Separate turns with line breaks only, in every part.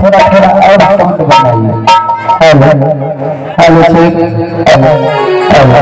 थोड़ा थोड़ा और साउंड बनाइए। हेलो हेलो हेलो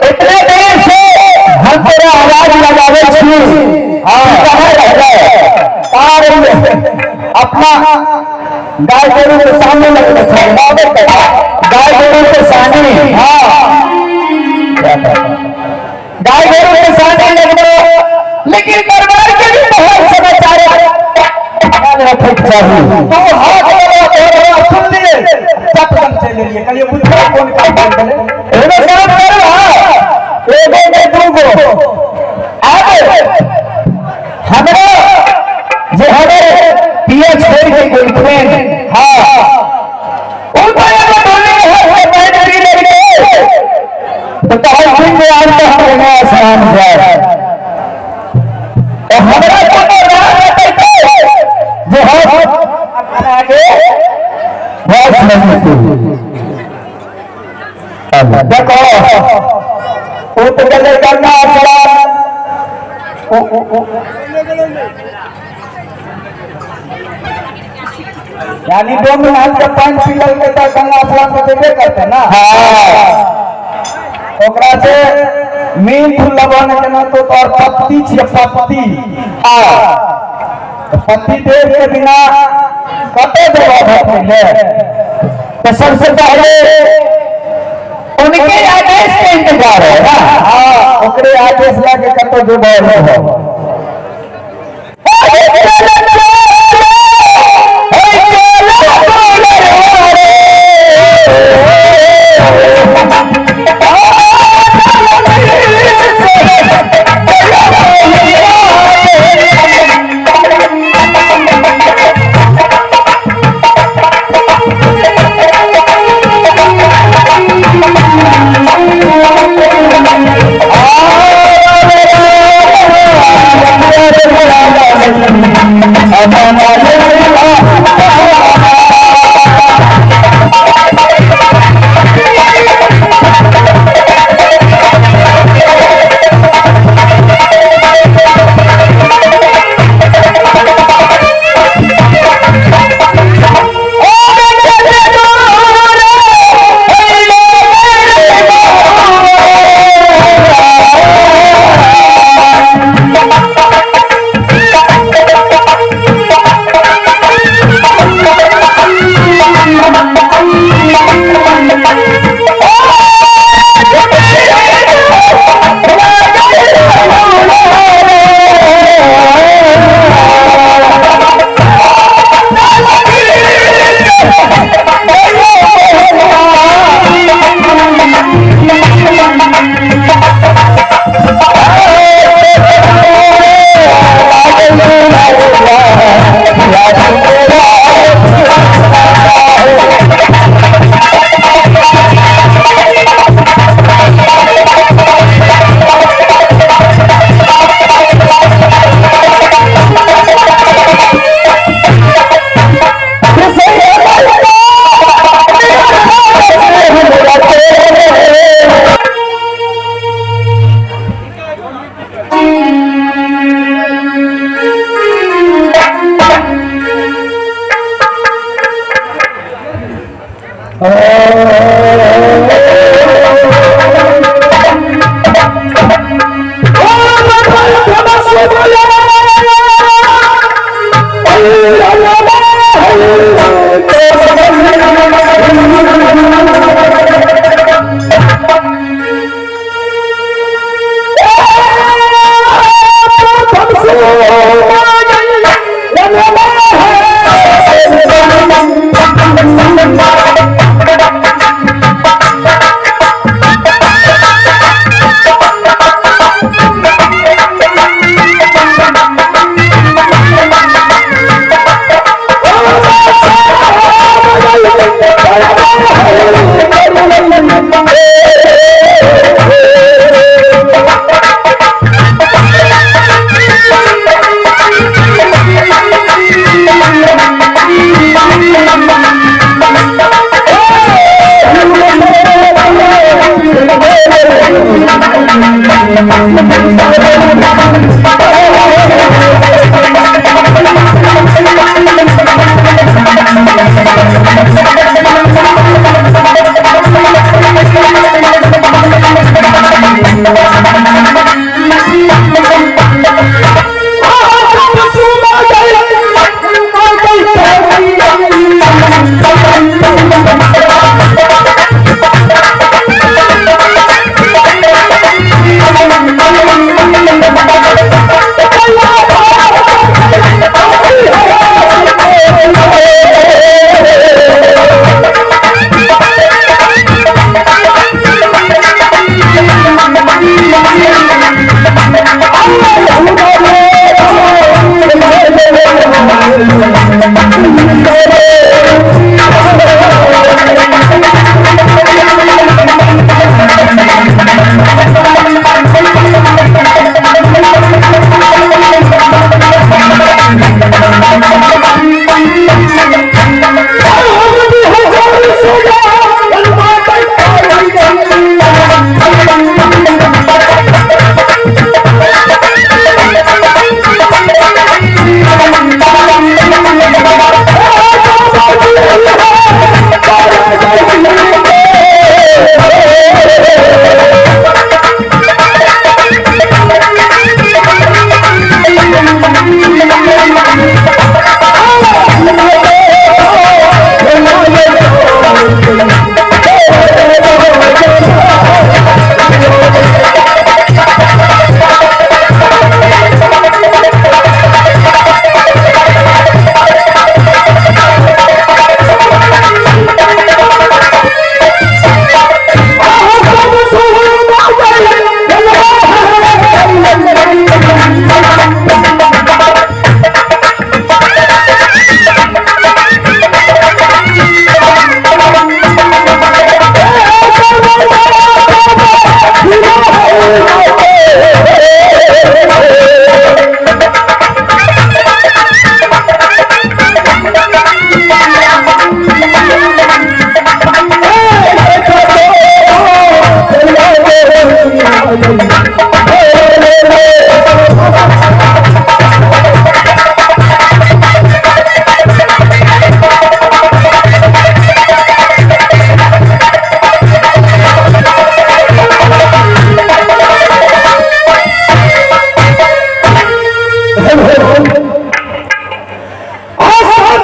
इतने देर से हम तोरा आवाज लगावे छी। कहाँ रह गए? अपना गाय गोरू के सामने लगने छे, गाय गोरू के सामने। हाँ, गाय गोरू के सामने लगने, लेकिन दरबार के भी बहुत समाचार रखे चाहिए।
तू हाथ लगा तोरा सुन लिए चटकन चल लिए कहलिए बुझा कौन काम कर ले
एगो काम कर। हां, एगो ने दूगो अब हमरा जे हमर पिया छोड़ के गेलखिन। हां, उनका एगो बोली है बैठ गई लड़के तो कहलखिन जे आज तो हम गंगा स्नान जाए। तो हमरा कोनो राह बतैते जे हम
आगे
बस नहीं।
देखो वो तो गले गंगा स्नान यानी 2 मिनट के पानी पीलल के तो गंगा स्नान तो देबे करते ना।
हाँ,
ओकरा से मीन फूल लबन के ना तो और पत्ती छिए पत्ती।
हाँ,
तो पत्ती देव के बिना कते देबो भक्ति।
तो सबसे पहले उनके आदेश के इंतजार है ना।
हाँ, ओकरे आदेश लाके कतो देबो हो।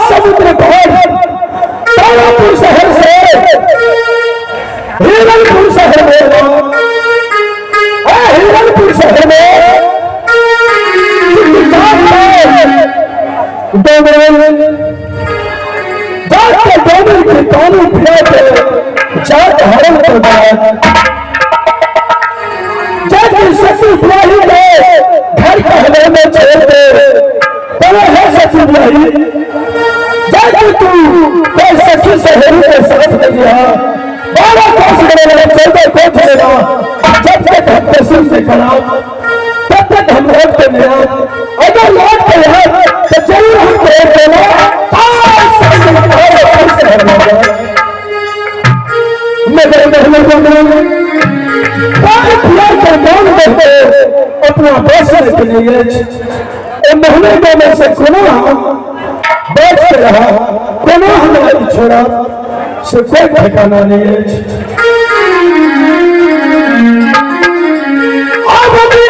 समुद्र पार तारापुर शहर से हिरणपुर शहर में, हिरणपुर शहर में डोमर के कानू फिरा के जात हरण कर दिया, जात ससुर ब्याही के घर कहने में छोड़ दे, पर है ससुर ब्याही जाके तू कोई सखी सहेली के साथ नहीं गया, बारह कोस करेगा 14 कोस करेगा, जब तक हम तस्वीर से खड़ा तब तक हम लौट के नहीं आए, अगर लौट के आए तो जरूर हम तोड़ देना। अपना बस के लिए महीने में से कोनो हम बैठ के रहा, कोनो हमारी छोड़ा से कोई ठिकाना नहीं है। अब अभी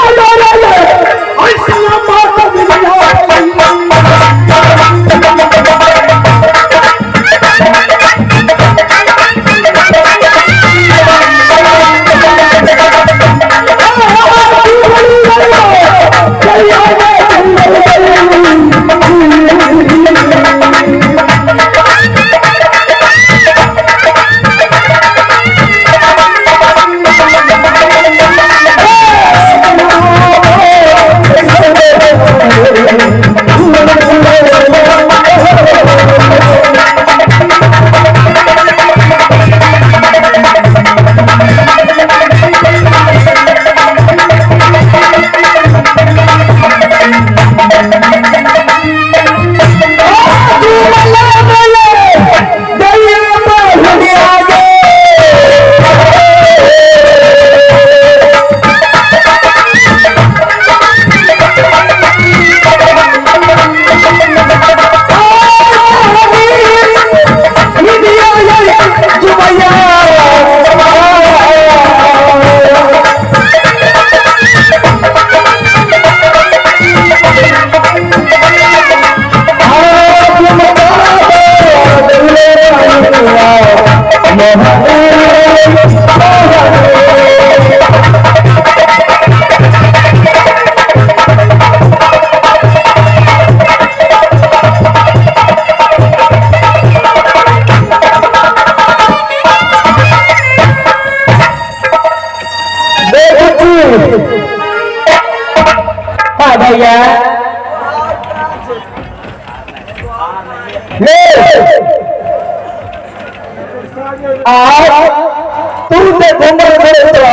हाँ भैया ले आज तू से घूमर करे तो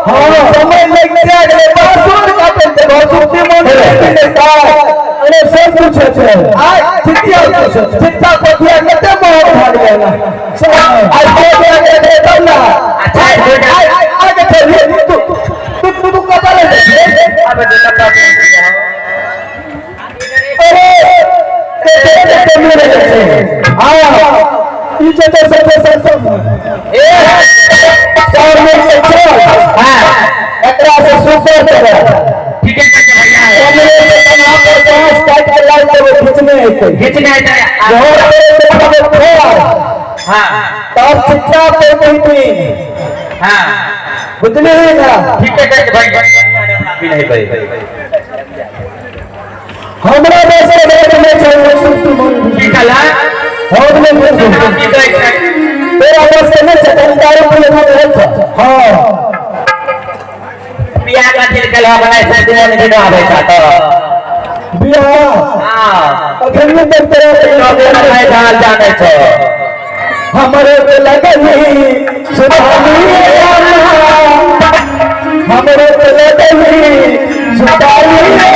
हाँ समय लग गया बासुर काटे ते बासुर के मन में का अरे सब कुछ है आज चिट्ठिया चिट्ठा पथिया कते मोहर फाड़ गया आज दे दे दे तब ना
अच्छा
आगे चल तू तू तू कता ले
अब लंबा
अरे ते ते मेरे जैसे हां ई जे से से सब ए चार में से चल
हां
एकरा से सुपर चले
ठीक है भैया
कमरे से कमा पर बांस काट के लाल के खींचने है
खींचने है
जोर से थोड़ा
हां
तब चिट्ठा पे कोई
हां
बुझले है ना
ठीक है भाई भी नहीं भाई
हमरा बस के रेट में चल
ठीक है
हम में तेरा बस के नहीं चल दारू पी लेना नहीं हां
बियाह का दिल कल बनाए से दिन दिन आवे चाहता
बियाह
हां
अखन तक तेरा
भाई दाल जाने छो
हमरे पे लगनी सुधानी हमरे पे लगनी सुधानी